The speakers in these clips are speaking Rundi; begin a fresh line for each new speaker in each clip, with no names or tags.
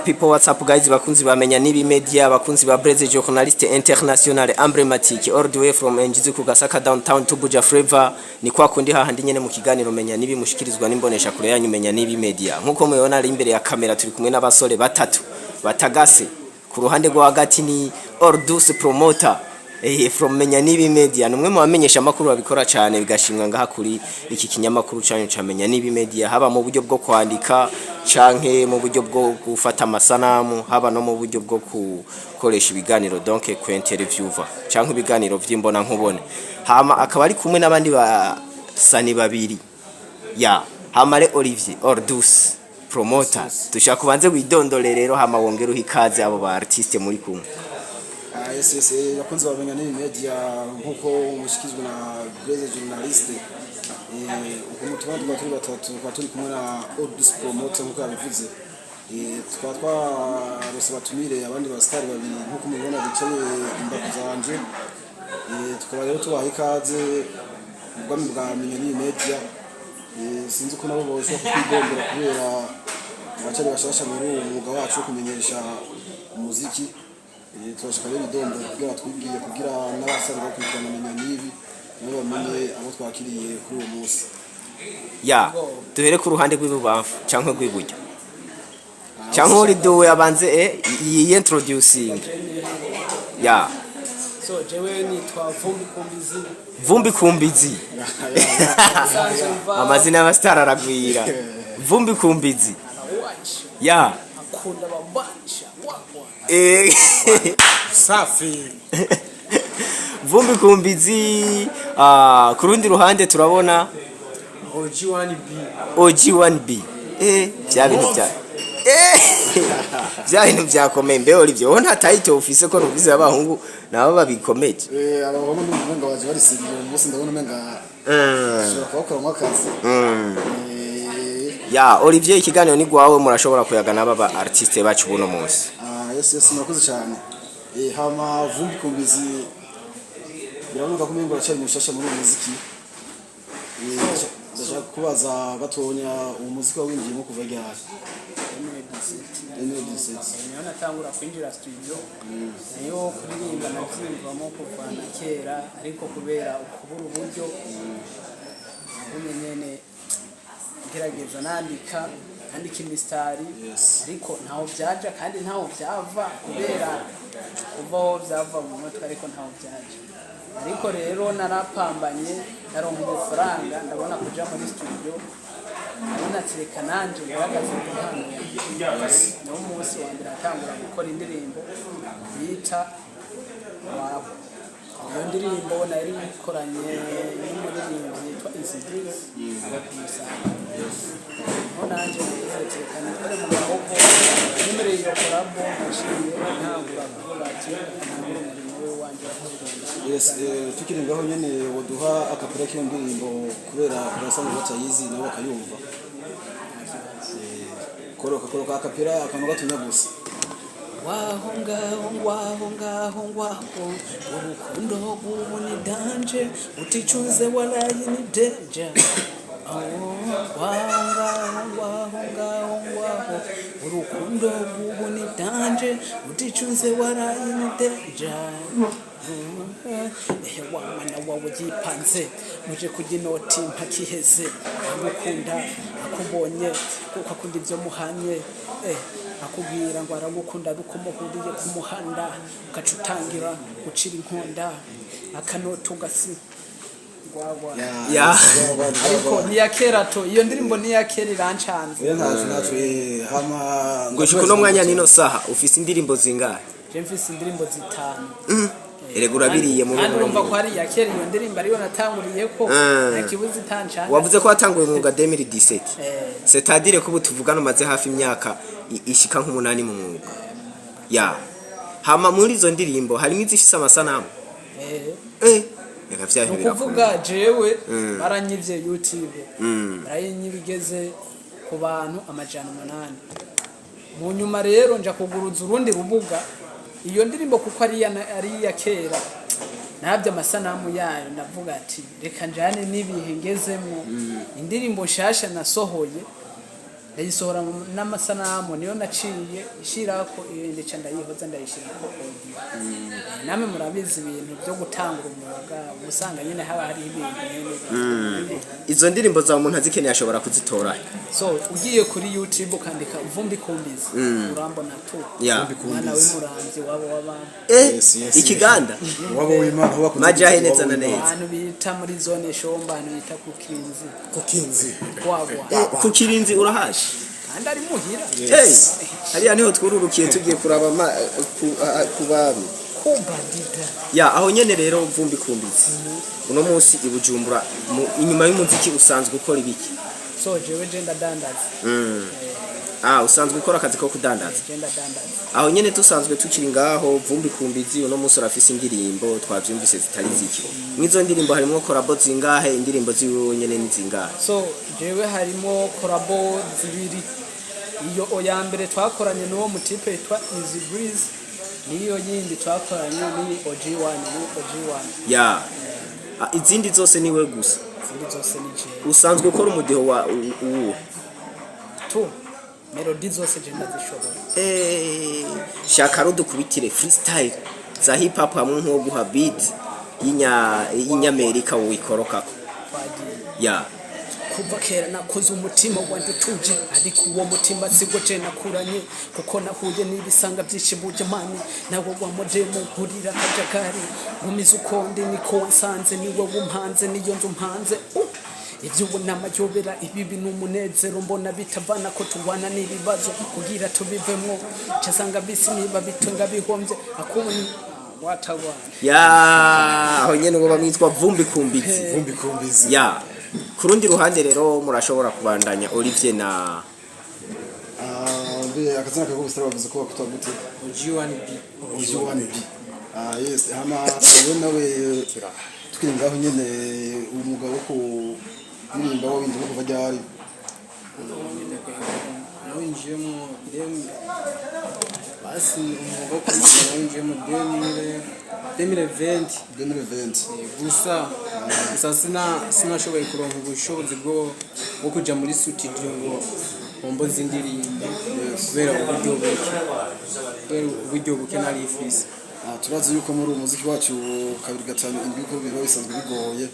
People? What's up, guys? Bakunzi bamenya nibi media, bakunzi ba Breze, journaliste international emblematique, all the way from Njizi ku Gasaka, downtown to Buja Flavor. Ni kwa kundi hahandi nyene mu kiganiro Menya Nibi, mushikirizwa n'imbonesha kure yanyu Menya Nibi Media. Nkuko mubibona, ari imbere ya kamera turi kumwe n'abasore batatu batagase. Ku ruhande rwo hagati ni Ordus Promoter from Menya Nibi Media, numwe mu bamenyesha makuru babikora cyane bigashimwa ngaha kuri iki kinyamakuru cyanyu ca Menya Nibi Media, haba mu buryo bwo kwandika canke mu buryo bwo gufata amasanamu, haba no mu buryo bwo gukoresha ibiganiro, donc ku interviewer canke ibiganiro vy'imbona nkubone. Hama akaba ari kumwe n'abandi basani babiri ya Hamare Olivier Ordus Promoter. Dushaka kubanze widondore rero, hama wongere uha ikaze abo ba artiste muri kumwe.
Yes, bakunzi bamenya n'ibi media, nkuko mushikizwe na Blaise journaliste, uko mutubona tukaba turi batatu, tukaba turi kumwe na Odus Promoter nkuko yabivuze. Tukaba twarose batumire abandi ba star babiri nkuko mubibona bicaye imbavu zanje. Tukaba rero tubaha ikaze mu bwami bwa Menya n'ibi media. Sinzi ko nabo boshobora kutwigombera kubera abacari bashasha muri uwo mwuga wacu wo kumenyesha umuziki. Turashaka rero idondo kugira twibwiye, kugira n'abasanzwe bakurikirana Menya Nibi nabo bamenye abo twakiriye kuri uwo munsi.
Ya, duhere ku ruhande rw'ibubamfu canke rw'iburyo, canke uri duwe abanze yi introducing ya.
So jewe nitwa Vumbi Kumbizi.
Vumbi Kumbizi.
Sanzwe mva
Amazina y'abasitari aragwira. Vumbi Kumbizi.
Arawasha.
Ya.
Akunda babanisha wakwa.
Safi.
Vumbi Kumbizi. Ku rundi ruhande turabona
OG1B.
OG1B. Vya bintu bya vya bintu byakomeye. Mbe Olivier, wowe nta title ufise ko numvise abahungu nabo babikomeje?
Abahungu ndumva umenga baje barisigiye uyu munsi, ndabona umenga ushobora kubakoramo akazi.
Ya Olivier, ikiganiro ni gwawe, murashobora kuyaga n'aba ba artiste bacu buno munsi.
Yes, murakoze cyane. Hama Vumbi Kumbizi, biraboneka ko umenga uracyari mushasha muri uwo muziki. Ndashaka kubaza gatonya, uwo muziki wawinjiyemo kuva ryari?
2017.
2017.
Niho natangura kwinjira studio. Nayo kuririmba navyiyumvamo kuva na kera, ariko kubera ukubura uburyo nagumye nyene ngerageza nandika imisitari, ariko ntaho byaja kandi ntaho byava, kubera kuva aho byava mu mutwe, ariko ntaho byaja. Ariko rero narapambanye, ndaronka ubufaranga, ndabona kuja muri studio, ndabona ati reka nanje ngaragaze impano yanjye. Niwo munsi wa mbere natangura gukora indirimbo bita Wabo. Iyo ndirimbo nari ikoranye n'umuririmbyi yitwa Isidris, aba ku Musaga. Niho nanjye nagize ati reka nikore mu maboko. Nemereye iyo collabo, naciye ntangura kuvuga ati ntangure umurimo we wanjye wo kuririmba.
Yes, tukiri ngaho nyene, woduha a cappella k'iyo ndirimbo kubera abasanzwe batayizi nabo bakayumva? Koroka koroka a cappella, akantu gatonya gusa.
Waho ngaho ngwaho ngaho ngwaho, urukundo rw'ubu ni danger, uticuze walayi ni danger. Oh, waho ngaho ngwaho ngaho ngwaho, urukundo rw'ubu ni danger, uticuze walayi ni danger. Ehe, wa mwana wawe yipanze muje kurya inoti mpakiheze, agukunda akubonye kuko akunda ibyo muhanye, akubwira ngo aragukunda ariko muhuriye ku muhanda ugaca utangira gucira inkonda akanota ugasi gwagwa.
Ya.
Ariko niya kera to, iyo ndirimbo niya kera, irancanze.
Oya, ntaco hama.
Gushika uno mwanya nino saha ufise indirimbo zingahe?
Je mfise indirimbo zitanu.
Erega urabiriye muri
Kandi
uno
urumva ko
mwuga.
ari iya kera iyo ndirimbo, ariyo natanguriye ko, nta kibuza itancanze.
Wavuze ko watanguye umwuga 2017, c'est-à-dire ko ubu tuvugana umaze hafi imyaka ishika nk'umunani mu mwuga. Ya, hama muri izo ndirimbo harimo izifise amasanamu?
Eh.
Reka vya
Ni
bintu
ukuvuga
birakomeye.
jewe baranyivye YouTube, barayinyiba igeze ku bantu 800. Mu nyuma rero nja kuguruza urundi rubuga. Iyo ndirimbo kuko ari iya kera, nabyo amasanamu yayo, ndavuga ati reka njane n'ibihe ngezemwo. Indirimbo nshasha nasohoye. Ndayisohora n'amasanamu, niyo naciye ishirako ibindi, ca ndayihoza, ndayishirako audio. Namwe murabizi, ibintu byo gutangura umwuga uba usanga nyine haba hariho ibintu nyene.
Izo ndirimbo zawe umuntu azikeneye ashobora kuzitora?
So ugiye kuri YouTube ukandika Vumbi Kumbizi, urambona tu. Mwana w'imuramvyi, wabo w'abami.
Yes.
Ikiganda.
Wabo w'Imana, aho bakunze
Majahe
kwita
neza
wabo
na
w'Imana.
neza.
Ahantu bita muri zone Shomba, ahantu bita ku Kinzi.
Kukinzi.
Kwagwa.
Ku Kirinzi urahaje?
Kandi ari muhira.
Hey, hariya niho twururukiye tugiye kuraba ku bami.
Kubadida.
Ya, aho nyene rero, Vumbi Kumbizi, uno munsi i Bujumbura, inyuma y'umuziki usanzwe ukora ibiki?
So jewe je ndadandaza.
Ah, usanzwe ukora akazi ko kudandaza?
Je ndadandaza.
Aho nyene dusanzwe tukiri ngaho, Vumbi Kumbizi, uno munsi urafise indirimbo twavyumvise zitari ziki. Mwizo ndirimbo harimwo collabo zingahe? Indirimbo ziwe nyene ni zingahe?
So jewe harimo collabo zibiri. Iyo oya mbere twakoranye n'uwo mutipe yitwa Easy Breeze, niyo yindi twakoranye ni OG1, ni OG1.
Ya. Ah, izindi zose niwe gusa?
Izindi zose ni jewe.
Usanzwe ukora umudiho wa uwuhe?
Tu melody zose je ndazishobora.
Shaka rudukubitire freestyle za hip hop hamwe nko guha beat y'inyamerika wikorokako.
Twagiye.
Ya.
Kuva kera nakoze umutima wanje utuje, ariko uwo mutima sigo je nakuranye, kuko nahuye n'ibisanga byinshi buje mani nawe wa modemu nkurira akajagari nkumiza uko ndi, niko wansanze, niwe wumpanze, niyo nzu mpanze. Ibyo ubu ni amayobera, ibibi ni umunezero, mbona bitavana ko tugwana n'ibibazo kugira tubivemwo, casanga bisi niba bito ngabihombye akuni watagwana.
Ya, aho nyene ngo bamwitwa Vumbi Kumbizi.
Vumbi Kumbizi.
Ya, ku rundi ruhande rero murashobora kubandanya, Olivier na
Ah, mbe akazina kako busitara bavuze ko bakutwa gute?
OG1B.
OG1B. Ah, yes. Hama we nawe tukiri ngaho nyene, umwuga wo kuririmba wawinjiyemo kuva ryari?
Nawinjiyemo basi umwuga wo kuririmba nawinjiyemo 2020.
2020.
Gusa sinashoboye kuronka ubushobozi bwo kuja muri studio ngo nkomboze indirimbo kubera uburyo buke nari ifise.
Ah, turazi yuko muri uyu muziki wacu 257 ko biba bisanzwe bigoye,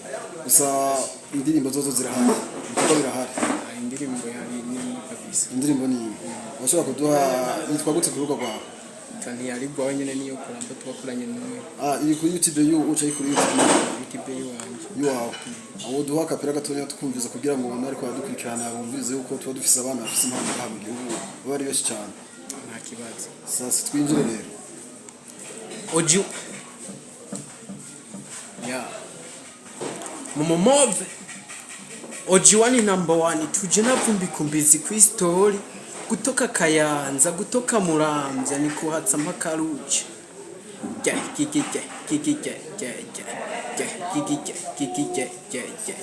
gusa indirimbo zozo zirahari, ibikorwa birahari.
Ah, indirimbo yari nini kabisa.
Indirimbo ni imwe? Washobora kuduha, yitwa gute ku rubuga rwawe?
Ntiyarigwa wenyine, niyo collabo twakoranye n'umwe.
Ah, iri kuri YouTube yu uca kuri YouTube?
YouTube yiwanje.
Yuwawe. Aho duha akapira gatonya tukumviza kugira ngo abantu ariko baradukurikirana bumvirize yuko tuba dufise abana bafise impano ngaha mu gihugu, baba ari benshi cyane.
Nta kibazo.
Sasa twinjire rero.
Oji ya mumomove OG1 number one, tuje na Vumbi Kumbizi ku story kutoka Kayanza, kutoka Muramvya, ni kuhatsa mpaka Ruci. Ge ge ge ge ge ge ge ge ge ge ge ge ge ge ge ge ge.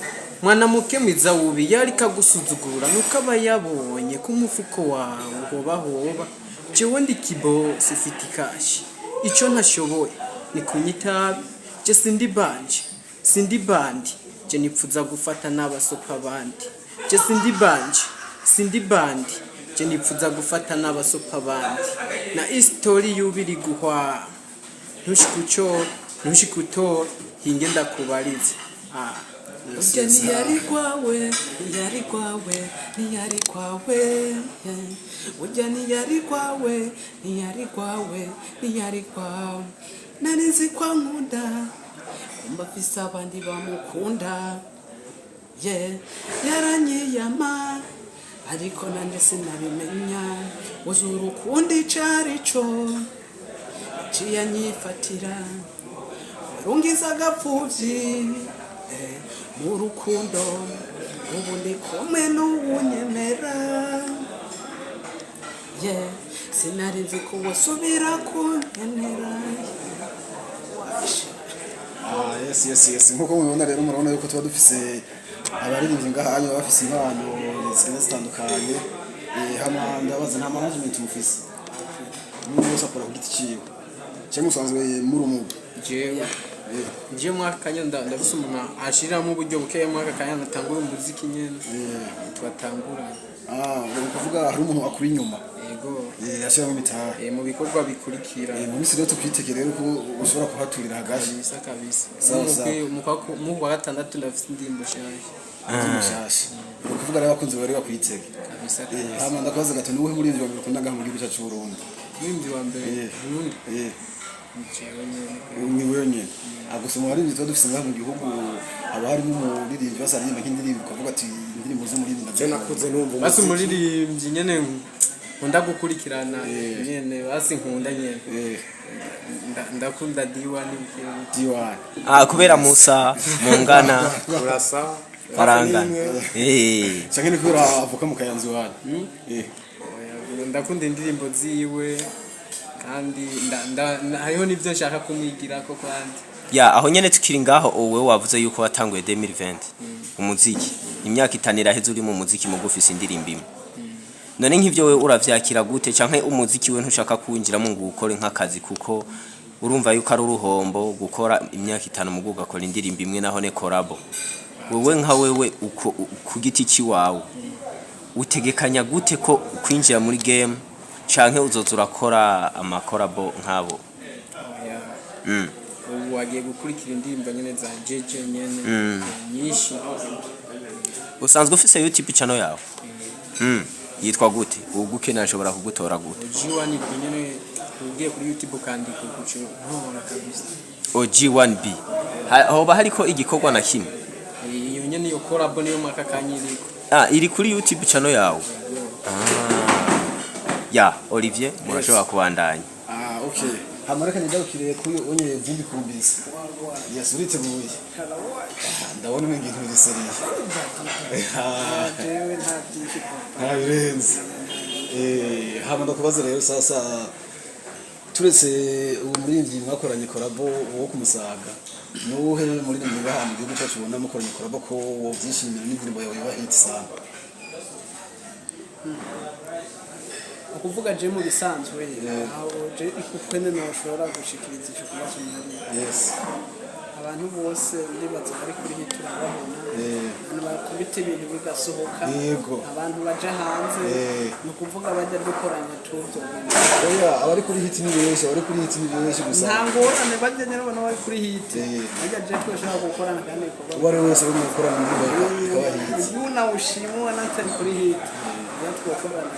Mwana mwiza wubi yari kagusuzugura nuko aba yabonye ko umufuko wawe hoba hoba. Jewe ndi kibosi, mfite ikashi, ico ntashoboye ni kunywa itabi. Je sindi banje, sindi bandi, je nipfuza gufata n'abasopa abandi. Je sindi banje, sindi bandi, je nipfuza gufata n'abasopa abandi. Na isitori y'ubiri guhwa ntushikuco ntushikuto hinge ndakubarize ah.
Burya ntiyari kwawe, ntiyari kwawe, ntiyari kwawe. Burya ntiyari kwawe, ntiyari kwawe, ntiyari kwawe. Nari nzi ko ankunda, kumba afise abandi bamukunda. Ye yaranyiyama, ariko nanjye sinabimenya. Uzi urukundo ico arico, yaciye anyifatira warungiza agapfuvyi mu rukundo. Ubu ndi kumwe n'uwunyemera. Ye sinari nzi ko wasubira kunkenera.
Ah, yes, nkuko mubibona rero, murabona yuko tuba dufise abaririmbyi ngaha hanyuma bafise impano zigenda zitandukanye. Hama ndabaza, nta management mufise? Umuntu wese akora ku giti ciwe cyangwa usanzwe muri umugwi?
Jewe jewe mwaka kanya ndafise umuntu ashiriramo uburyo bukeya, mwaka kanya natangura umuziki nyene twatangura.
Ah, ni ukuvuga hari umuntu akuri inyuma.
Yego.
Ashyiramo imitahe.
Mu bikorwa bikurikira.
Mu minsi rero tukwitege rero ko ushobora kuhaturira hagati.
Kabisa kabisa.
Sawa, sawa.
Mu kwa gatandatu ndafite indirimbo nshasha.
Mushasha, ni ukuvuga rero abakunzi bari bakwitege.
Kabisa kabisa.
Hama ndakubaza gato, ni uwuhe muririmbyi wa mbere ukunda ngaha mu gihugu cyacu cy'u Burundi?
Umuririmbyi wa mbere nkunda ni jewe nyene.
Ni wewe nyene? Gusa mu baririmbyi tuba dufise ngaha mu gihugu haba harimo umuririmbyi basa aririmba nk'indirimbo ukavuga ati indirimbo z'umuririmbyi
Je nakuze numva
Basi
umuziki.
umuririmbyi nyene nkunda gukurikirana nyene, basi nkunda nyene, ndakunda D1 bukebuke.
D1.
Ah, kubera Musa mungana.
Urasa.
Barangana.
Canke ni kubera avuka mu Kayanza iwanyu?
Oya, ndakunda indirimbo ziwe kandi hariho n'ibyo nshaka kumwigirako kandi.
Ya, aho nyene tukiri ngaho, wowe wavuze yuko watanguye 2020 umuziki, imyaka 5 iraheze uri mu muziki mugufise indirimbo imwe. None nk'ivyo wewe uravyakira gute, canke umuziki we ntushaka kuwinjiramo ngo ukore nk'akazi, kuko urumva yuko ari uruhombo gukora imyaka 5 mugu ugakora indirimbo imwe, naho ne collabo? Wewe nka wewe uko ku giti ciwawe utegekanya gute ko kwinjira muri game, canke uzoza urakora ama collabo nk'abo?
Oya. Ubu wagiye gukurikira indirimbo nyene za jeje nyene nyinshi.
Usanzwe ufise YouTube channel yawe? Yitwa gute? Ugukeneye ashobora kugutora gute?
G1 ubwo nyene ugiye kuri YouTube ukandika ukuco ntora kabisa.
OG1B. Hoba hariko igikorwa na kimwe?
Iyo nyene, iyo collabo niyo mwaka kanyiriko.
Ah, iri kuri YouTube channel yawe. Ya Olivier, murashobora kubandanya.
Ah, okay. Hama reka nigarukire kuri onye Vumbi Kumbizi. Yes, uriteguye? Ah, ndabona umenga ibintu biri sérieux.
Jewe nta byinshi papa.
Nta birenze. Hama ndakubaza rero sasa, turetse uwo muririmbyi mwakoranye collabo wo kumusaga, nuwuhe muririmbyi ngaha mu gihugu cyacu ubona mukoranye collabo ko wovyishimira n'indirimbo yawe yoba hit sana?
Ukuvuga je mu bisanzwe aho je ikukwene noshobora gushikiriza ico kibazo muri abantu bose ndibaza bari kuri hit turababona, abantu bakubita ibintu bigasohoka, abantu baja hanze, ni ukuvuga bajya dukoranya tuvyogenda.
Oya, abari kuri hit ni benshi, abari kuri hit ni benshi gusa.
Nta ngorane, bajya nyine ubona bari kuri hit, bajya je twashobora gukorana kandi ibikorwa
Uwo ari we wese urimo gukorana indirimbo ikaba hit.
Uyu nawushima ubona atari kuri hit iyo twokorana.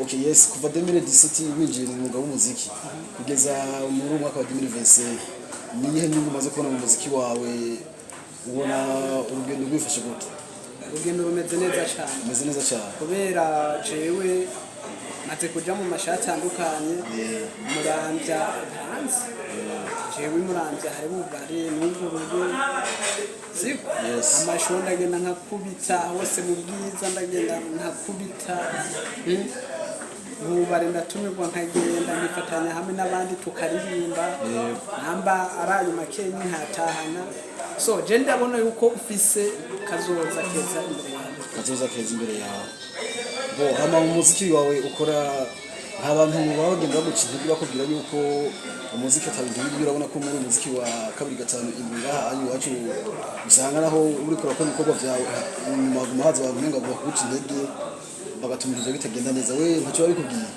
Okay, yes, kuva 2017 winjiye mu mwuga w'umuziki kugeza muri uyu mwaka wa 2025, ni iyihe nyungu umaze kubona mu muziki wawe? Ubona urugendo rwifashe gute?
Urugendo rumeze neza cyane.
Umeze neza cyane.
Kubera jewe maze kuja mu mashati atandukanye, Muramvya hanze, jewe Muramvya hari bubare n'ubwo buryo siko.
Yes.
Amasho ndagenda nkakubita hose mu Bwiza, ndagenda nkakubita. Mubare ndatumirwa nkagenda nkifatanya hamwe n'abandi tukaririmba, namba ari ayo makenyi nkatahana. So je ndabona yuko ufise kazoza keza imbere yanjye.
Kazoza keza imbere yawe. Bo hama mu muziki wawe ukora, nta bantu baba bagenda baguca intege bakubwira yuko umuziki atabintu bibi? Urabona ko muri uyu muziki wa 257 ngaha ayi iwacu usanga naho uriko urakora ibikorwa vyawe, inyuma haguma haza abantu umenga bakuguca intege, bagatuma ibintu vyawe bitagenda neza. We ntacyo babikubwiye?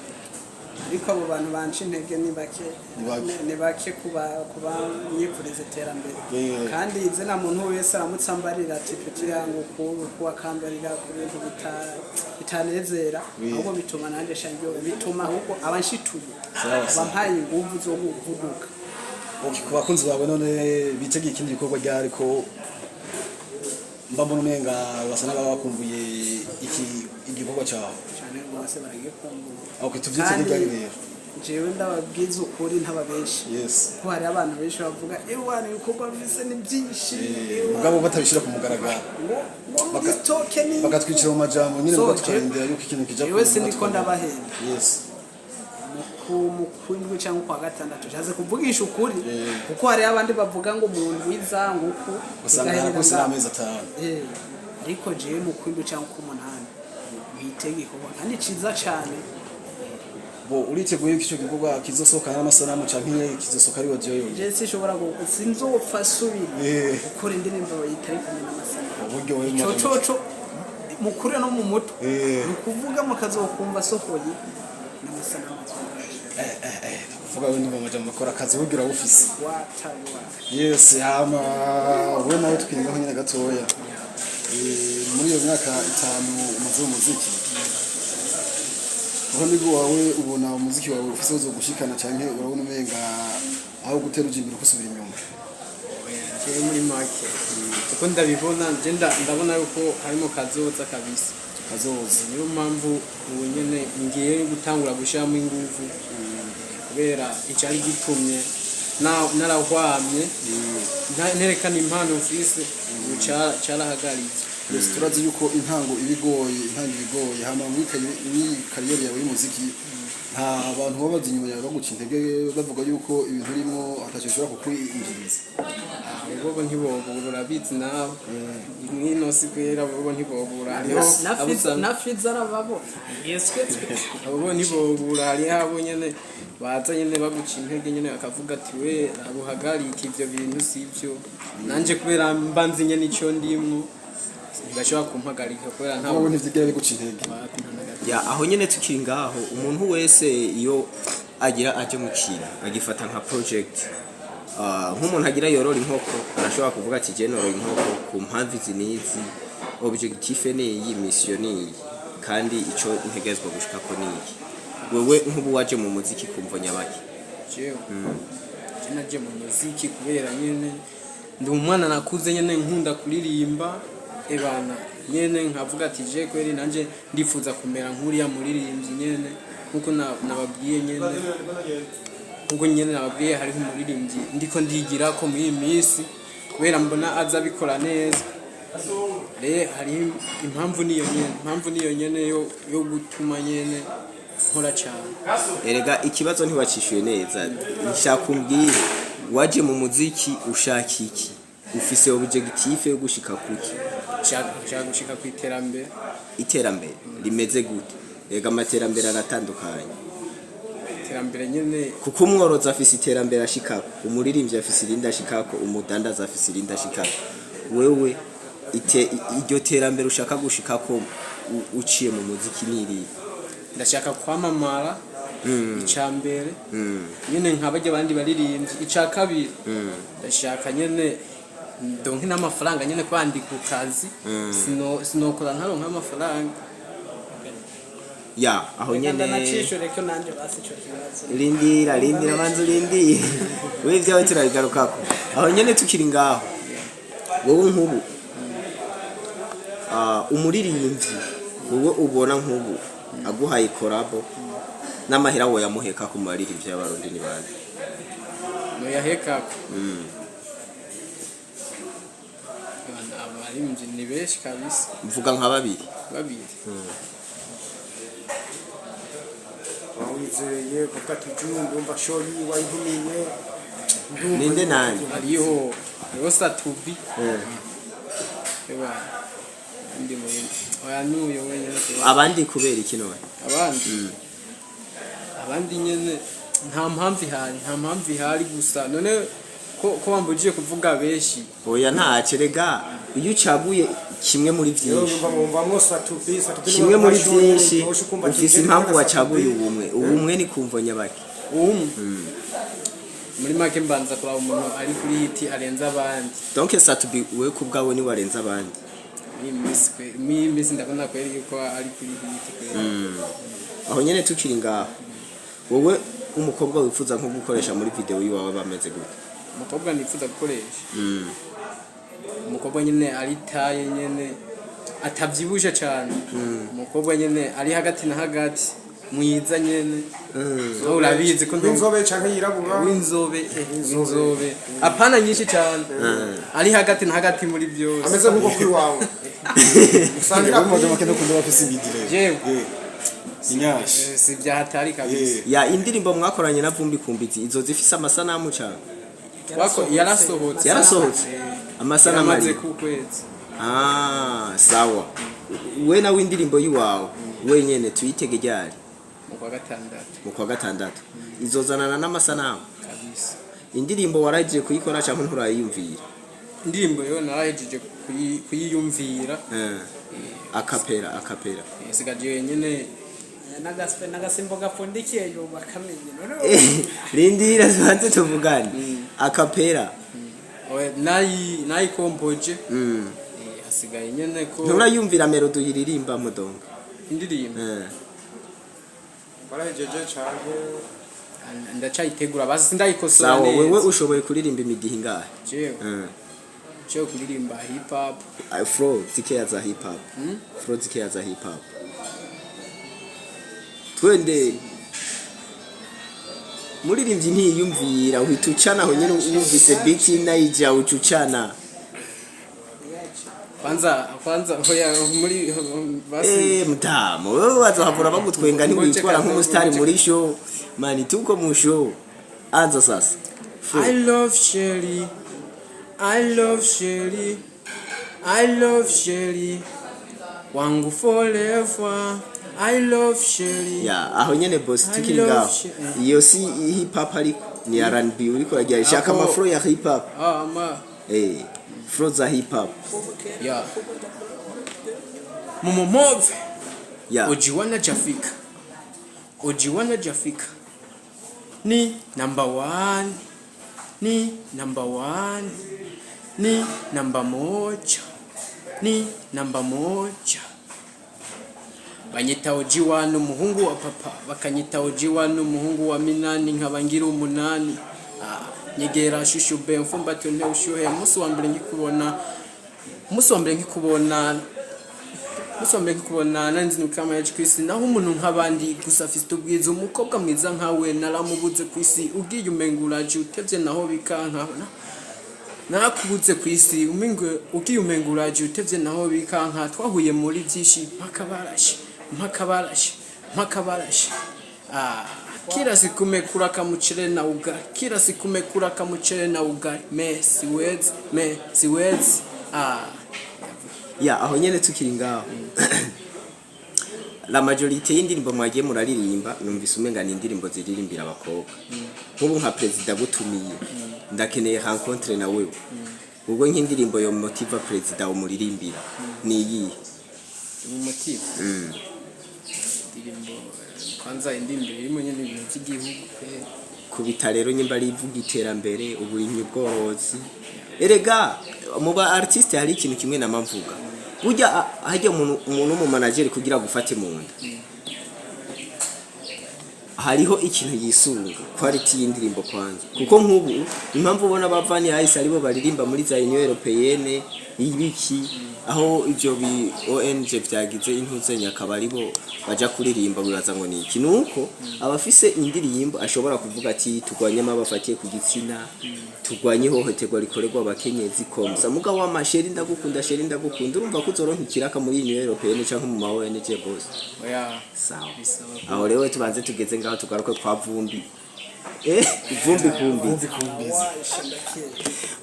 Ariko abo bantu banca intege ni bake.
Ni bake.
Ni bake kuba myifuriza iterambere. Kandi izina muntu wese aramutse ambarira ati petit yangu ku akambarira ku bintu bitanezera, ahubwo bituma nanjye shanjyo bituma ahubwo abanshituye,
Sawa, sawa.
abampaye inguvu zo kuvuduka.
Okay, ku bakunzi bawe none bitegeye ikindi gikorwa ryari, ko mba mbona umenga basa n'ababa bakumbuye iki igikorwa cyawe?
Cyane rwose, baragikumbura.
Okay, tuvyitege ryari rero?
Jewe ndababwiza ukuri ntababenshi, ko hari abantu benshi bavuga ewana ibikorwa bise ni byinshi, ewana."
Mugabo batabishyira ku mugaragaro.
Ngo muri stock ni
Bagatwicira mu majambo nyine,
So,
muga tukarindira yuko ikintu kija
jewe
ku
siniko ndabahenda. Mu kwindwi cyangwa kwa gatandatu nshatse kuvugisha ukuri, kuko hari abandi bavuga ngo mu ndwi iza nguku
Usanga
bigaherera
harakose
ngaho.
n'amezi 5.
Ariko jewe mu kwindwi cyangwa k'umunani mwitege igikorwa kandi ciza cane.
Bo uriteguye yuko ico gikorwa kizosohoka n'amasanamu canke kizosohoka ari audio yonyine?
Je sinshobora sinzopfa subira gukora indirimbo itari kumwe n'amasanamu.
Uburyo wewe
Ico coco Mukure no mu mutwe.
Eh.
Ni ukuvuga mukazokumva asohoye n'amasanamu azokoresha.
Kuvuga we ndumva amajambo akora akazi bugira ufise.
Watawa.
Yes, hama we nawe tukirengaho nyine gatoya. Muri iyo myaka 5 umaze mu muziki, uruhande rwawe ubona umuziki wawe ufise uzogushikana, canke urabona umenga aho gutera uja imbere ukusubira inyuma?
Jewe muri make uko ndabibona, je ndabona yuko harimo kazoza kabisa.
Kazoza.
Niyo mpamvu ubu nyene ngiye gutangura gushiramo inguvu, kubera icari gitumye narahwamye nterekana impano mfise, ubu carahagaritse.
Yes, turazi yuko intango ibigoye, intango ibigoye. Hama muri carrière yawe y'umuziki, nta bantu baba bazi inyuma yawe baguca intege, bavuga yuko ibintu urimo atacyo bishobora kukwinjiriza?
Bobo ntibobura, urabizi nawe, mwino si kwera, bobo ntibobura, hariho abo
Na Fiza arababona yeswe twe.
Abo bo ntibobura, hariho abo nyene baza nyene baguca intege nyene, bakavuga ati: "We abuhagarike ivyo bintu sivyo." Nanje kubera mba nzi nyene ico ndimwo, ntibashobora kumpagarika kubera nta
Wowe ntivyigira biguca intege?
Wapi, nta na gato.
Ya, aho nyene tukiri ngaho, umuntu wese iyo agira aje mu kintu agifata nka project. Nk'umuntu agira yorora inkoko arashobora kuvuga ati: "Je norora inkoko ku mpamvu izi n'izi, objectif ni iyi, mission ni iyi, kandi ico ntegerezwa gushikako ni iki." Wewe nk'ubu waje mu muziki kumvo nyabaki?
Jewe je naje mu muziki kubera nyene ndi umwana nakuze nyene nkunda kuririmba, ebana nyene nkavuga ati: "Je kweri nanje ndifuza kumera nk'uriya muririmbyi nyene." Nkuko nababwiye nyene, nkuko nyene nababwiye, hariho umuririmbyi ndiko ndigira ko muri iyi minsi, kubera mbona aza abikora neza. Hari impamvu niyo nyene, impamvu niyo nyene yo gutuma nyene nkora cyane.
Erega ikibazo ntiwacishuye neza. Nshaka umbwire, waje mu muziki ushaka iki? Ufise objectif yo gushika kuki?
Nshaka gushika ku iterambere.
Iterambere rimeze gute? Erega amaterambere aratandukanye.
Iterambere nyene.
Kuko umworozi afise iterambere ashikako, umuririmbyi afise irindi ashikako, umudandaza afise irindi ashikako. Wewe iryo terambere ushaka gushikako uciye mu muziki niriye?
Ndashaka kwamamara, icya mbere nyene nka barya abandi baririmbyi. Icya kabiri, ndashaka nyene ndonke n'amafaranga nyene, kwandi ku kazi sinokora ntaronka amafaranga.
Ya, aho nyene.
Ndanacishure ko nanje basi ico kibazo.
Rindira, rindira, manza urindire. We ibyawe turabigarukako. Aho nyene tukiri ngaho, wowe nk'ubu umuririmbyi wowe ubona nk'ubu aguhaye collabo n'amahera woyamuheka ku maririmbyi y'Abarundi ni bande?
Noyahekako abaririmbyi ni benshi kabisa.
Mvuga nka babiri.
Babiri.
Wawizeye kuvuga ati: "Ju ndumva show yiwe ayintumiye, ndumva."
Ninde nande?
Hariho Satubi. Eba ndi muri oya nuyo wenyene.
Abandi kubera iki none?
Abandi nyene nta mpamvu ihari, nta mpamvu ihari gusa. None ko wambujije kuvuga benshi?
Oya, ntace. Rega iyo ucaguye kimwe muri byinshi,
Wumva wumvamwo Satubi, Satubi.
Kimwe muri byinshi ufise impamvu wacaguye ubumwe. Ubumwe ni kumvo nyabaki?
Umwe muri make, mbanza kuraba umuntu ari kuri hit arenze abandi.
Donc Satubi we ku bwawe ni warenze abandi?
Muri iyi minsi ndabona kweri yuko ari kuri hit kweri.
Aho nyene tukiri ngaho, wowe umukobwa wifuza nko gukoresha muri video yiwawe bameze gute?
Umukobwa nifuza gukoresha, umukobwa nyine ari taye nyene atavyibushe cane, umukobwa nyene ari hagati na hagati, mwiza nyene. Wowe urabizi ko
W'inzobe canke yirabura?
W'inzobe, w'inzobe, apana nyinshi cyane, ari hagati na hagati muri byose.
Ameze nk'uko kuri wawe usangira.
Rero mu make ndakunda bafise ibidire.
Jewe
Inyashi.
Si byahatari kabisa.
Ya indirimbo mwakoranye na Vumbi Kumbizi, izo zifise amasanamu cyane?
Yarasohotse.
Yarasohotse? Amasanamu
Yaramaze
ari
ku kwezi.
Ah, sawa. We nawe indirimbo yiwawe wenyene tuyitege ryari?
Mu kwa gatandatu.
Mu kwa gatandatu izozanana n'amasanamu?
Kabisa.
Indirimbo waragiye kuyikora cyangwa nturayiyumvira?
Indirimbo rero narahejeje kuyiyumvira.
A cappella, a cappella.
Sigaje nyene.
N'agasimbo gapfundikiye yoba kamenye none.
Rindira tubanze tuvugane a cappella.
Oya, nayikompoje. Hasigaye nyene ko
Nturayumvira melody uyiririmba mudonga?
Indirimbo?
Warahejeje canke?
Ndacayitegura basi, sindayikosora
Sawa,
neza.
wewe ushoboye kuririmba imidihi ingahe?
Jewe? Jewe kuririmba hip hop.
Ah, flow zikeya za hip hop, flow zikeya za hip hop, twende. Muririmbyi ntiyiyumvira, uhita ucana aho nyene wumvise beat nayija uca ucana.
Kwanza oya, muri basi.
Mutamu wewe bazohavura bagutwenga ntiwitwara nk'umusitari muri show mani, tuko mu show. Anza sasa. Flow.
I love Sherry, I love Sherry, I love Sherry wangu forever, I love Sherry.
Ya, aho nyene boss
I
tukiri
love
ngaho. Iyo si hip hop ariko ni R&B uriko uragira, shaka
Aho-
ama flow ya hip hop.
Ah, ma
Flow za hip hop.
Ya, mumomove.
Ya.
Ojiwana Jafika, Ojiwana Jafika ni number one, ni number one, ni namba moja, ni namba moja. Banyita Ojiwana umuhungu wa papa, bakanyita Ojiwana umuhungu wa minani, nkaba ngira umunani. Ah, nyegera shushu be mfumbate nte ushuhe. Umunsi wa mbere nkikubona, umunsi wa mbere nkikubona, umunsi wa mbere nkikubona, nari nzi kama yaje kwisi, naho umuntu nk'abandi gusa afite ubwiza. Umukobwa mwiza nkawe naramubuze kwisi. Ugiye umenga uraje, utevye naho bikanka. Narakubuze kwisi, umengo ugiye umenga uraje, utevye naho bikanka. Twahuye muri byinshi, mpaka barashe, mpaka barashe, mpaka barashe. Ah, kila siku mekula kamuchere na ugali, kila siku mekula kamuchere na ugali, me siwezi, me siwezi. Ah.
Ya, aho nyene tukiri ngaho, la majorité y'indirimbo mwagiye muraririmba numvise umenga ni indirimbo ziririmbira abakobwa. Nk'ubu nka perezida gutumiye, ndakeneye rencontre na wewe, ubwo nk'indirimbo yo motiva perezida umuririmbira ni iyihe?
Mu motive indirimbo, kwanza indirimbo irimo nyine ibintu by'igihugu pe.
Kubita rero nyimba ari ivuga iterambere, uburimyi, ubworozi. Erega mu ba artiste hari ikintu kimwe namamvuga, burya hajya umuntu w'umumanageri kugira gufate mu nda hariho ikintu yisunga, quality y'indirimbo kwanza. Kuko nk'ubu impamvu ubona bavani hahise aribo baririmba muri za Union Européenne ibiki, aho ivyo bi ONG vyagize intuzenya akaba aribo baja kuririmba, bibaza ngo ni iki? Nuko abafise indirimbo ashobora kuvuga ati turwanye amabafatiye ku gitsina, turwanye ihohoterwa rikorerwa abakenyezi komsa. Mugabo wa chérie ndagukunda, chérie ndagukunda, urumva ko uzoronka ikiraka muri Union Européenne canke mu ma ONG bose?
Oya.
Sawa.
Bisaba ko
Aho rero tubanze tugeze ngaho, tugaruke kwa Vumbi. Vumbi Kumbizi,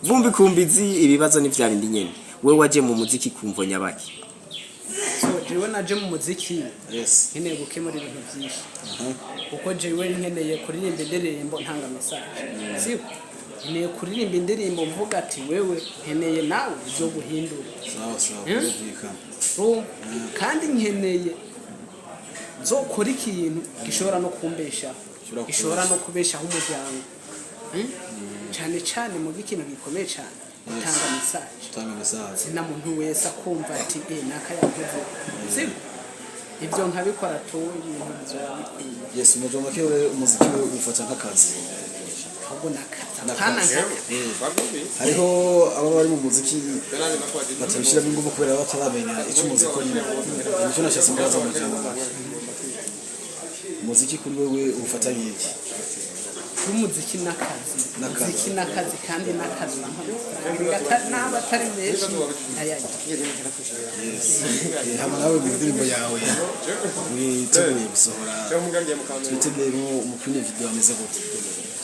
Vumbi Kumbizi, ibibazo ni vya bindi nyene. Wewe waje mu muziki kumvo nyabaki?
So jewe naje mu muziki
Yes.
nkeneye gukemura ibintu byinshi, kuko jewe nkeneye kuririmba indirimbo ntanga message, siko? Nkeneye kuririmba indirimbo mvuga ati wewe nkeneye nawe ibyo guhindura.
Sawa sawa, birumvikana.
Urumva? Kandi nkeneye nzokora ikintu gishobora no kumbeshaho,
Gishobora
gishobora no kubeshaho umuryango. Cyane cyane mu ikintu gikomeye cyane, gutanga message.
Gutanga message.
Sina muntu wese akumva ati naka yavuze, siko? Ibyo nkabikora tu, ibintu bizoba bikwiye.
Yes, mu make rero umuziki we ufata nk'akazi?
Ahubwo nakazi.
Nakazi.
Apana nkaka.
Hariho aba bari mu muziki batabishyiramo ingufu kubera baba bataramenya icyo umuziki urimo. Nicyo nashatse kubaza mu jambo make. Umuziki kuri wewe ufata nk'iki?
Umuziki n'akazi.
N'akazi.
Umuziki n'akazi, kandi n'akazi urampa amafaranga n'aba atari menshi ndayarya.
Yes. Hama nawe mu ndirimbo yawe witeguye gusohora, twiteguye umupira video ameze gute?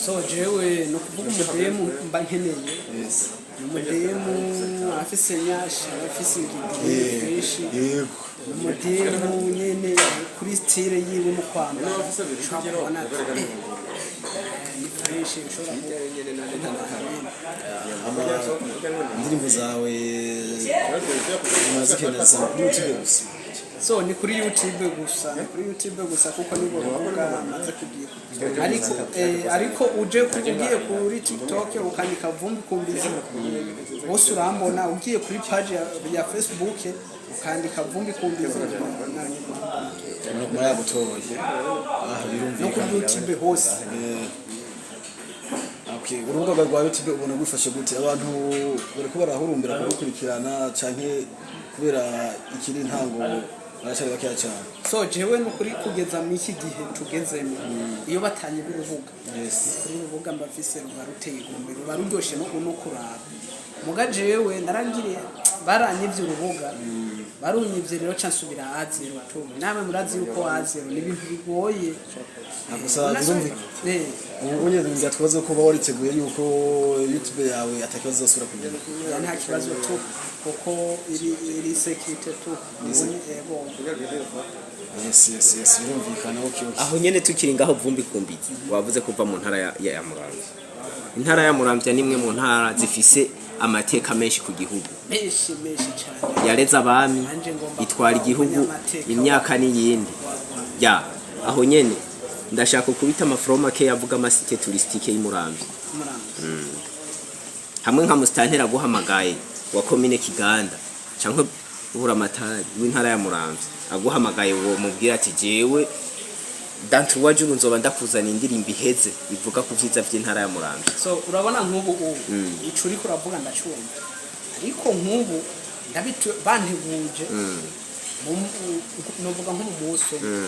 So jewe ni ukuvuga umudemu mba nkeneye ni umudemu afise nyasha, afise ingidi fresh. Ni umudemu nyene kuri style yiwe mu kwambara ushobora kubona ati Ni fresh, ushobora
Indirimbo zawe urazikenda sana kuri YouTube gusa?
So ni kuri YouTube gusa, ni kuri YouTube gusa, kuko nibo rubuga maze kugira. Ariko uje ugiye kuri TikTok ukandika Vumbi Kumbizi, bose urambona. Ugiye kuri page ya Facebook ukandika Vumbi Kumbizi,
Muri yagutoye ah.
No kuri
Birumvikana.
YouTube hose.
Okay, urubuga rwa YouTube ubona gwifashe gute? Abantu bariko barahurumbira kugukurikirana, canke kubera ikiri ntango baracari bakeya cyane?
So jewe nukuri kugeza mu iki gihe tugezemo, iyo batanye urubuga, kuri urubuga mbafise ruba ruteye igomwe, ruba ruryoshe no kuraba. Muga jewe narangiriye baranyivye urubuga, barunyivye rero ca nsubira à zéro tu. Namwe murazi yuko à zéro ni ibintu bigoye.
Gusa birumvikana. Ubu unye ngira twaze ko uba wariteguye yuko YouTube yawe atakibazo azosubira kugira.
Ya, nta kibazo tu, kuko iri sécurité tu. Ubonye, ego.
Yes, birumvikana. Okay.
Aho nyene tukiri ngaho, Vumbi Kumbizi, wavuze kuva mu ntara ya Muramvya. Intara ya Muramvya ni imwe mu ntara zifise amateka menshi ku gihugu.
Menshi menshi cyane.
Yareze abami,
Nanje ngomba
itwara
kuba
igihugu
umunyamateka.
Imyaka n'iyindi. Ya, aho nyene ndashaka kubita amafuro make yavuga ama sites touristiques y'Imuramvya.
Muramvya.
Hamwe nka musitanteri aguhamagaye wa komine Kiganda canke Buramatari w'intara ya Muramvya aguhamagaye, uwo mubwira ati: "Jewe dantu wajuru nzoba ndakuzana indirimbo iheze ivuga ku vyiza vy'intara ya Muramvya"?
So urabona nk'ubu ubu ico uriko uravuga ndacumva, ariko nk'ubu ndabitu banteguje novuga nko mu munsi umwe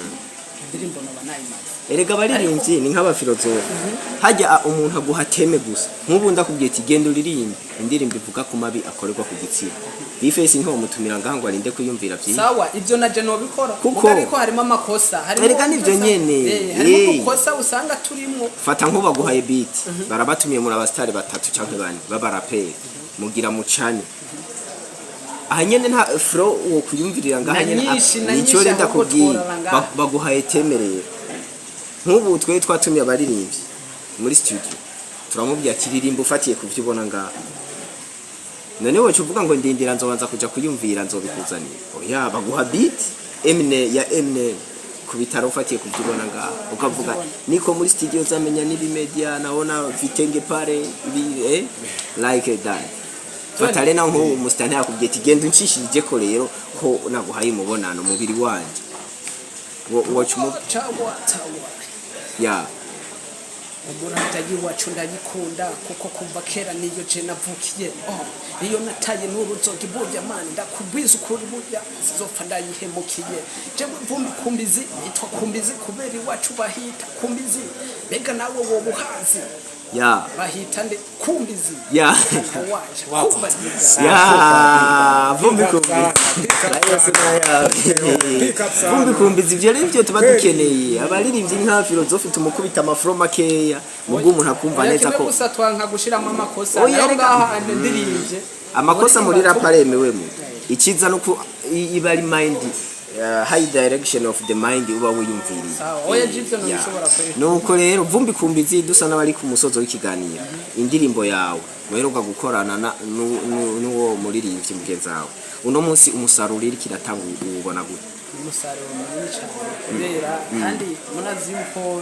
indirimbo noba nayimaze.
Erega abaririmbyi ni nk'abafilozofe. Hajya umuntu aguha thème gusa. Nk'ubu ndakubwiye ati: "Genda uririmbe indirimbo ivuga ku mabi akorerwa ku gitsina", Bifesi ntiwomutumira ngaha ngo arinde kwiyumvira vyinshi.
Sawa, ivyo naje nobikora.
Kuko-
Muga ariko harimo amakosa, harimo
Erega nivyo nyene.
Harimo udukosa usanga turimwo.
Fata nk'ubaguhaye beat, barabatumiye muri abasitari batatu canke bane b'abaraperi, mugira mucane aha nyene, nta flow wo kuyumvirira ngaha
Na
nyene.
nyinshi, na
Nico
nyinshi
rero
ahubwo
ndakubwiye.
tworara ngaha.
Baguhaye thème rero. Nk'ubu twe twatumiye abaririmbyi muri studio, turamubwira ati: "Ririmba ufatiye ku vyo ubona ngaha". None woca uvuga ngo: "Ndindira, nzobanza kuja kuyumvira, nzobikuzanira"? Oya, baguha beat Eminem ya Eminem ku bitaro, ufatiye ku vyo ubona ngaha, ukavuga: "Niko muri studio zamenya n'ibi media, naona vitenge pare ibi", like that. Fata rero nk'ubu umusitani yakubwiye ati: "Genda unshishirije ko rero ko naguhaye umubonano mubiri wanje", woca umu
Cawa tawa.
Ya.
Umuramvya y'iwacu ndayikunda, kuko kuva kera niyo je navukiye. Oh, iyo nataye n'uruzoga iburya mani, ndakubwiza ukuri, burya sizopfa ndayihemukiye. Jewe Vumbi Kumbizi, nitwa Kumbizi kubera iwacu bahita Kumbizi. Mbega nawe woba uhazi?
Ya.
Bahita nde? Kumbizi.
Ya.
Waje kumbaziga.
Ya, Vumbi Kumbizi.
Pick up sana.
Vumbi Kumbizi, ivyo rero ivyo tuba dukeneye. Abaririmbyi nka filozofe, tumukubita amafuro makeya mubwo umuntu akumva neza
kimwe
ko
gusa twanka gushiramo amakosa.
Oya,
nayo
reka-
ngaha ndirimbye.
Amakosa muri rap aremewemo. Ikiza nuko iba ari mind, high direction of the mind uba wiyumviriye.
Sawa, oya, jivyo
Ya.
ntibishobora kweri.
Nuko rero, Vumbi Kumbizi, dusa n'abari ku musozo w'ikiganiro. Indirimbo yawe muheruka gukorana n'uwo muririmbyi mugenzi wawe, uno munsi umusaruro iriko iratanga uwubona gute?
Umusaruro munini cyane, kubera kandi murazi yuko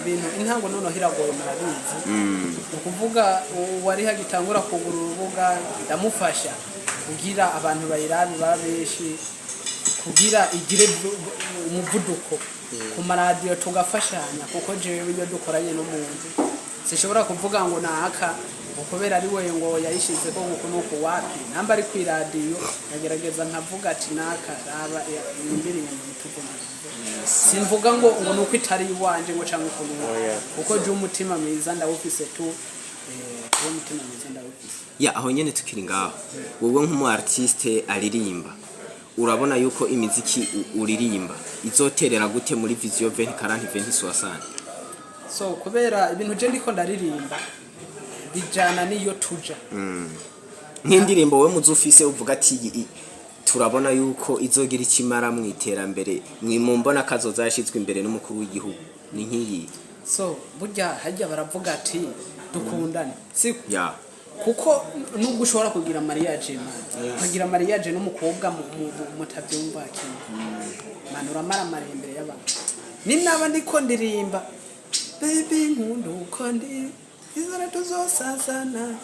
ibintu intango noneho iragoye, murabizi. Ni ukuvuga uwari hagitangura kugura urubuga, ndamufasha kugira abantu bayirabe ba benshi, kugira igire umuvuduko ku maradiyo, tugafashanya, kuko jewe iyo dukoranye n'umuntu sinshobora kuvuga ngo naka ngo kubera ari we ngo yayishizeko nguku nuku. Wapi, namba ari kw'iradiyo nkagerageza nkavuga ati: "Naka, raba iyi ndirimbo ituvuma". Simvuga ngo nuko itari iwanje ngo canke ukuntu, kuko je umutima mwiza ndawufise tu, uwo mutima mwiza ndawufise.
Ya, aho nyene tukiri ngaho, wowe nk'umu artiste aririmba, urabona yuko imiziki uririmba izoterera gute muri vision 2040, 2060?
So kubera ibintu je ndiko ndaririmba bijana n'iyo tuja.
Nk'indirimbo wowe muzi ufise uvuga ati: "Turabona yuko izogira ikimara mu iterambere, mwimumbona kazoza yashizwe imbere n'umukuru w'igihugu", ni nk'iyi?
So burya hajya baravuga ati dukundane, siko?
Ya.
Kuko nubwo ushobora kugira mariage, man, ukagira mariage n'umukobwa mutabyumva kimwe, man, uramaramara imbere y'abantu. Ni naba ndiko ndirimba: "Baby, nkunda uko ndi, izana tuzosazana.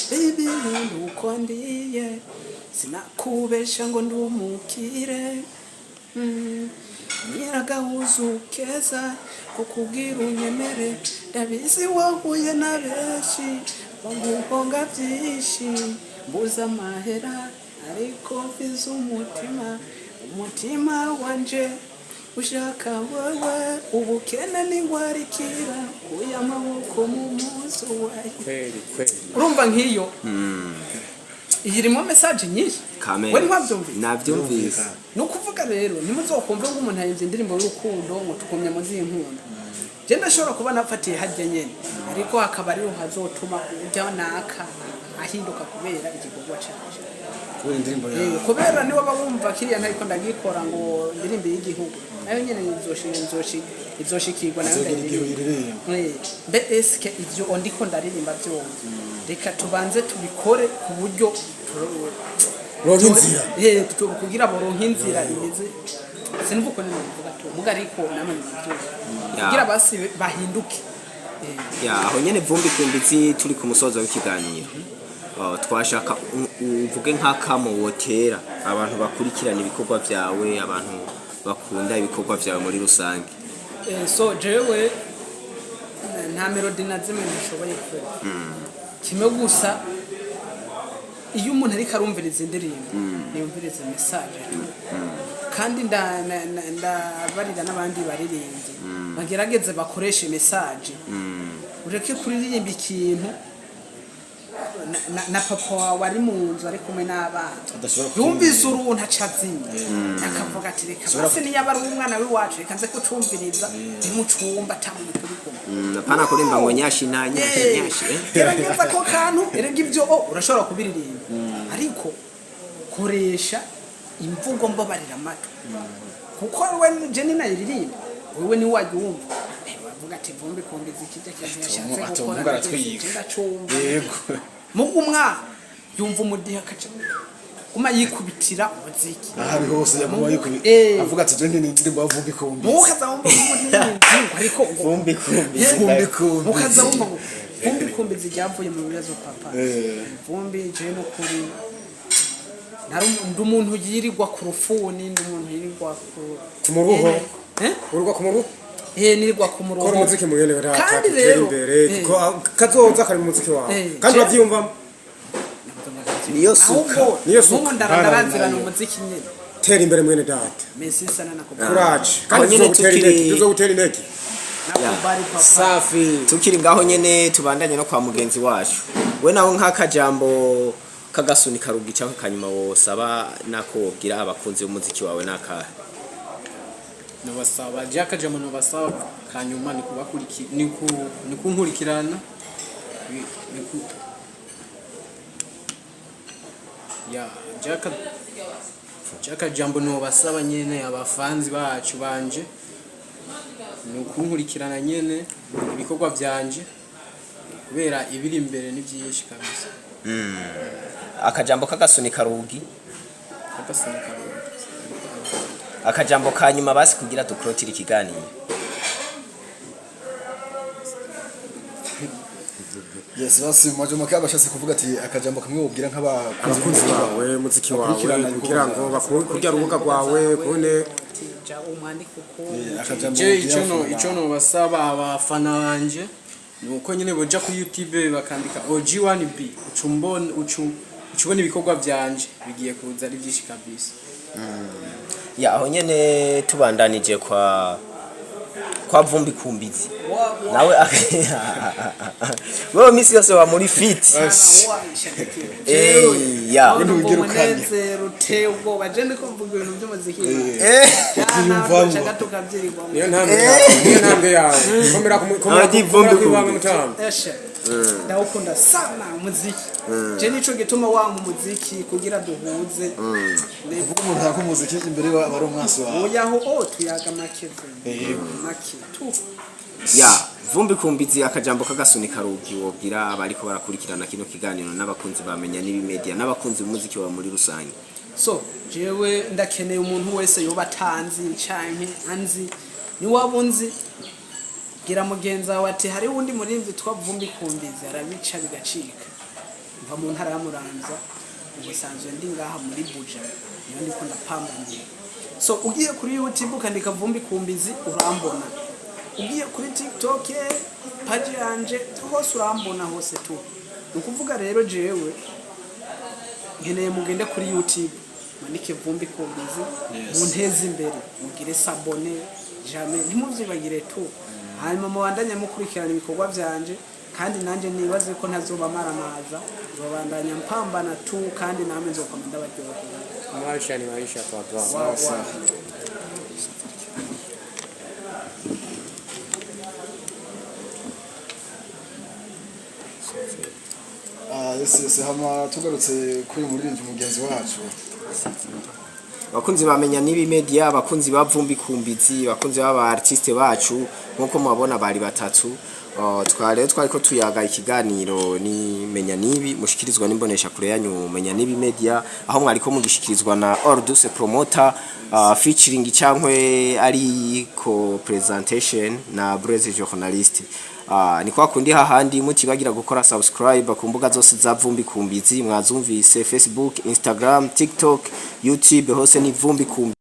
Baby, nkunda uko ndiye, sinakubesha ngo ndumukire. Nyiragahuzu keza kukubwira unyemere, ndabizi wahuye na benshi baguhonga byinshi, mbuze amahera ariko mfize umutima, umutima wanje ushaka wewe, ubukene n'ingwarikira kuya amaboko mu muzu wawe."
Kweli kweli.
Urumva nk'iyo iyi irimo message nyinshi.
Kamere.
We ntiwabyumvise?
Nabyumvise.
Ni ukuvuga rero ntimuzokumve ngo umuntu ahimbye indirimbo y'urukundo ngo tukumye mu z'inkunda. Je ndashobora kuba nafatiye harya nyene, ariko hakaba ariho hazotuma ujya naka ahinduka kubera igikorwa canje.
Kubera indirimbo yawe.
Kubera niwe aba wumva kiriya ntariko ndagikora ngo indirimbo y'igihugu nayo nyene izoshikirwa nayo.
Izogera igihe
Ndayiririmba.
uyiririmba.
Mbe eske ivyo ndiko ndaririmba vyumva? Reka tubanze tubikore ku buryo
Ronka inzira.
Kugira boronke inzira imeze, sinumva uko nino bivuga tu muga, ariko namwe muvyumva kugira basi bahinduke.
Ya, aho nyene Vumbi Kumbizi, turi ku musozo w'ikiganiro. Twashaka uvuge nk'akamo wotera abantu bakurikirana ibikorwa vyawe, abantu bakunda ibikorwa vyawe muri rusange.
So jewe nta melody na zimwe ntashoboye gukora. Kimwe gusa, iyo umuntu ariko arumviriza indirimbo, niyumviriza message tu. Kandi ndabarira n'abandi baririmbyi bagerageze bakoreshe message. Ureke kuririmba ikintu na papa wawe ari mu nzu ari kumwe n'abana
Adashobora
yumvise uruntu aca azimya, akavuga ati: "Reka basi niyo ari umwana w'iwacu, reka nze kucumviriza ndi mu cumba ata muntu turi kumwe."
Apana kurimba ngo nyashi na nyashi nyashi, eh?
Gerageza ko kantu erega ibyo urashobora kubiririmba, ariko koresha imvugo mbabarira amatwi, kuko we je ninayiririmba, wewe ni wajya wumva. Bavuga ati: "Vumbi kumbiza ikijya kintu yashatse
Ati,
gukora."
umuhungu aratwiga.
Ndacumva.
Yego.
Muga umwana yumva umudiha akaca guma yikubitira umuziki.
Aho ari hose yaguma yikubi avuga ati: "Je ni indirimbo ya Vumbi Kumbi."
Muwe ukaza wumva nk'umuririmbyi ariko ngo
Vumbi Kumbi.
Vumbi Kumbi.
Ukaza wumva ngo Vumbi Kumbi ryavuye mu bibazo papa. Vumbi je n'ukuri ndi umuntu yirirwa ku rufuni, ndi umuntu yirirwa ku
Ku muruho.
Eh?
Urugwa ku muruho.
Nirirwa ku muruho.
Kora umuziki mugende
Kandi
utera
rero
imbere, kuko kazoza kari mu muziki wawe kandi uravyiyumvamo.
Niyo suka.
Ahubwo
Niyo suka.
nk'ubu ndarazirana umuziki nyene.
Tera imbere mwene data.
Merci sana, nakubali.
Courage.
Aho
Kandi
nyene
tuzogutera intege, tuzogutera intege.
Nakubali papa.
Safi.
Tukiri ngaho nyene, tubandanye no kwa mugenzi wacu. We nawe nk'akajambo kagasunika rugi cyangwa kanyuma wosaba nako wobwira abakunzi b'umuziki wawe nakahe?
Nobasaba je akajambo, nobasaba kanyuma ni kubakuriki ni kunkurikirana. Ni ku ya je akajambo nobasaba nyene abafanzi bacu banje ni ukunkurikirana nyene ibikorwa vyanje, kubera ibiri imbere ni byinshi kabisa.
Akajambo k'agasunika rugi.
Agasunika rugi.
Akajambo ka nyuma basi kugira dukurotire ikiganiro.
Yes, basi mu majambo make bashatse kuvuga ati akajambo kamwe wobwira nk'abakunzi
Abakunzi bawe, muziki wawe,
bakurikirana
kugira ngo
ibikorwa.
bakurya urubuga rwawe kubone.
Ati ja umwandiko uko.
Akajambo
Je
wobwira
icyo no
abafana
icyo
bawe.
nobasaba abafana banje ni uko nyine boja kuri YouTube bakandika OG1B, ucumbona ucu ucubona ibikorwa byanje bigiye kuza ari byinshi kabisa.
Ya, aho nyene tubandanije kwa Vumbi Kumbizi, nawe wewe misi yose wa muri fit. Ya.
Ibintu bigira ukanya.
Umunezero uteye ubwoba, je ndiko mvuga ibintu by'umuziki.
Yiyumvamo.
Nshaka tukabyirirwamo.
Niyo ntambwe yawe, niyo ntambwe yawe. Komera komera
Abadi
komera
Vumbi
kwibanga
Kumbi.
mutamba.
Eshe, ndawukunda sana umuziki. Je nico gituma wanka umuziki kugira duhuze.
Kuvuga umuntu yaka umuziki imbere yawe aba ari umwansi wawe.
Oyaho o tuyaga make make tu.
Ya. Vumbi Kumbizi, akajambo k'agasunika rugi wobwira abariko barakurikirana kino kiganiro n'abakunzi bamenya n'ibi media n'abakunzi b'umuziki wawe muri rusange?
So jewe ndakeneye umuntu wese yoba atanzi canke anzi, niwaba unzi gira mugenzi wawe ati hariho uwundi murimvyi twa Vumbi Kumbizi, arabica bigacika. Mva mu ntara ya Muramvya, ubu sanzwe ndi ngaha muri Buja, niyo ndiko ndapambaniye. So ugiye kuri YouTube ukandika Vumbi Kumbizi urambona, ugiye kuri TikTok page yanje hose urambona, hose tu. Ni ukuvuga rero jewe nkeneye mugende kuri YouTube manike Vumbi Kumbizi, munteze imbere, mugire s'abonner, j'aime, ntimuvyibagire tu. Hanyuma mubandanye mukurikirana ibikorwa vyanje, kandi nanje nibaze ko ntazoba maramaza, nzobandanya mpambana tu, kandi namwe nzokoma ndabaryohera.
Maisha ni maisha kwa dua.
Wa, wa.
Ah, yes, hama tugarutse kuri uyu muririmbyi mugenzi wacu.
Abakunzi bamenya n'ibi media, abakunzi ba Vumbi Kumbizi, abakunzi b'aba artiste bacu, nkuko mubabona bari batatu. Twari rero twariko tuyaga ikiganiro ni Menya Nibi mushikirizwa n'imbonesha kure yanyu Menya Nibi Media, aho mwariko mugishikirizwa na Ordus Promoter, featuring cyangwa ari ko presentation na Blaise Journalist. Ni kwa kundi hahandi mutibagira gukora subscribe ku mbuga zose za Vumbi Kumbizi mwazumvise: Facebook, Instagram, TikTok, YouTube, hose ni Vumbi Kumbizi.